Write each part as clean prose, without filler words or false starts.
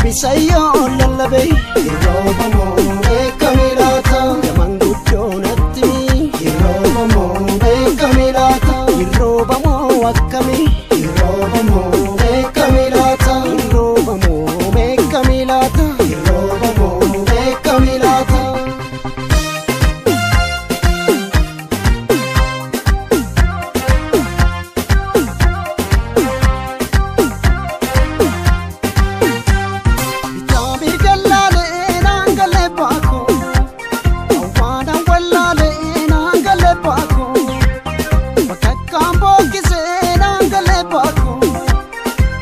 Roobisayyoo lallabee Hirrooba moo beekame laata? Manguddoo natti Hirrooba moo beekame laata? Hirrooba moo akkamii? Hirrooba moo beekame laata? Hirrooba moo beekame laata? Hirrooba moo beekame laata? Bitaa mirga laalee naan galee baakoo Awwaanaan wallaalee naan galee baakoo Bakakkaan bookkisee naan galee baakoo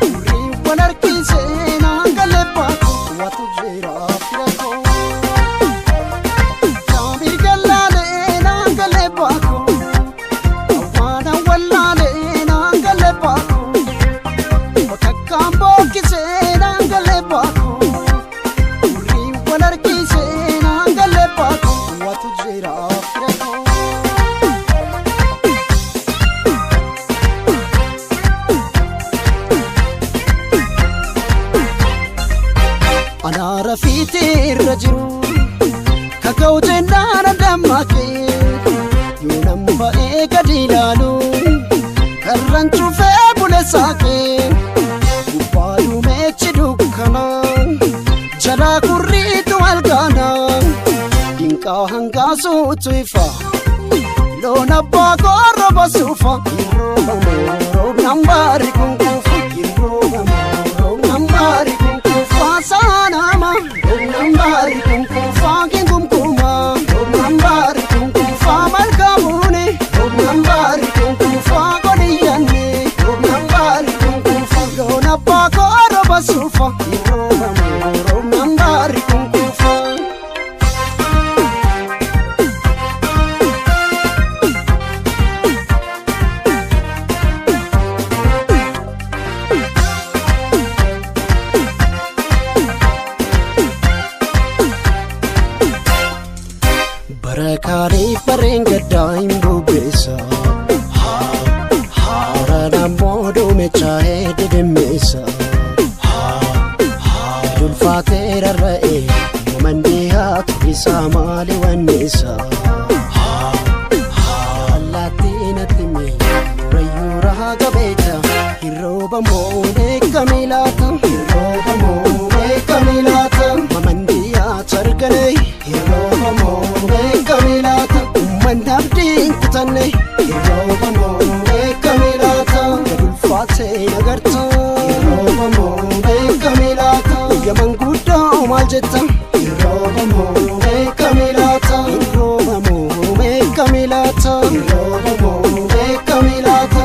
Hurriiwwan harkisee naan galee baakoo Waatu jira fira koo. Bitaa mirga laalee naan galee baakoo Awwaanaan wallaalee naan galee baakoo Bakakkaan bookkisee naan galee baakoo Hurriiwwan harkisee naan galee baakoo Waatu jira fira koo. Anaara fiixee irra jiru kaka'u jennaan dammaqee yoo nan ba'ee gadi ilaalu karran cufee bule saaqee gubbaa duumeechi dukkana jalaa kurriitu algaana dinqaa hangaasuutu ifa loon abbaa korroba basuufa hirrooba moo roobnaan baari kun kuufa hirrooba moo roobnaan baari kun kuufa saanama roobnaan baari kun kuufa ginkumkuma roobnaan baari kun kuufa malkamuuni roobnaan baari kun kuufa godhiyyanne roobnaan baari kun kuufa loon abbaa korroba basuufa hirrooba moo roobnaan baari kun kuufa. Barakaaniif barreen gaddaa hin bubbeessa. Haaraan ammoo duumechaa'ee didimmeessa. Ulfaatee rarra'ee yoomandii haatu isaa maali wanneessa. Allaattii natti mee rayyuu rahaa qabeeta hirrooba moo beekame laata? Hirrooba moo beekame laata? Mamandii haatu argane Hirrooba moo beekame laata? uummanni abdii hin kutanne Hirrooba moo beekame laata? gad ulfaatee nagarta. Hirrooba moo beekame laata? Guyyaa manguddoo maal jetta? Hirrooba moo beekame laata? Hirrooba moo beekame laata? Hirrooba moo beekame laata?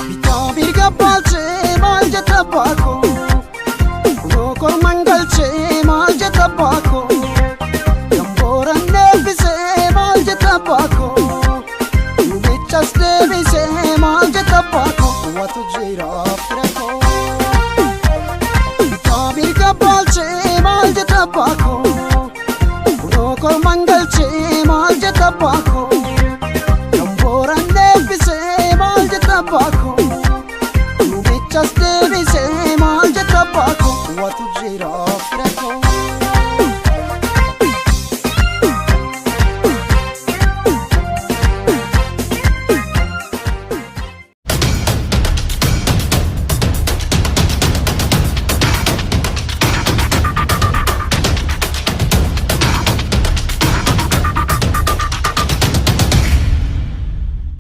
Bitaa mirga baalchee maal jetta baakoo? Kunoo korman galchee maal jetta baakoo? Gambooran deebisee maal jetta baakoo? Duubichas deebisee maal jetta baakoo? Waatu jira fira koo. Bitaa mirga baalchee maal jetta baakoo? Kunoo korman galchee maal jetta baakoo? Gambooran deebisee maal jetta baakoo? Duubichas deebisee maal jetta baakoo? Waatu jira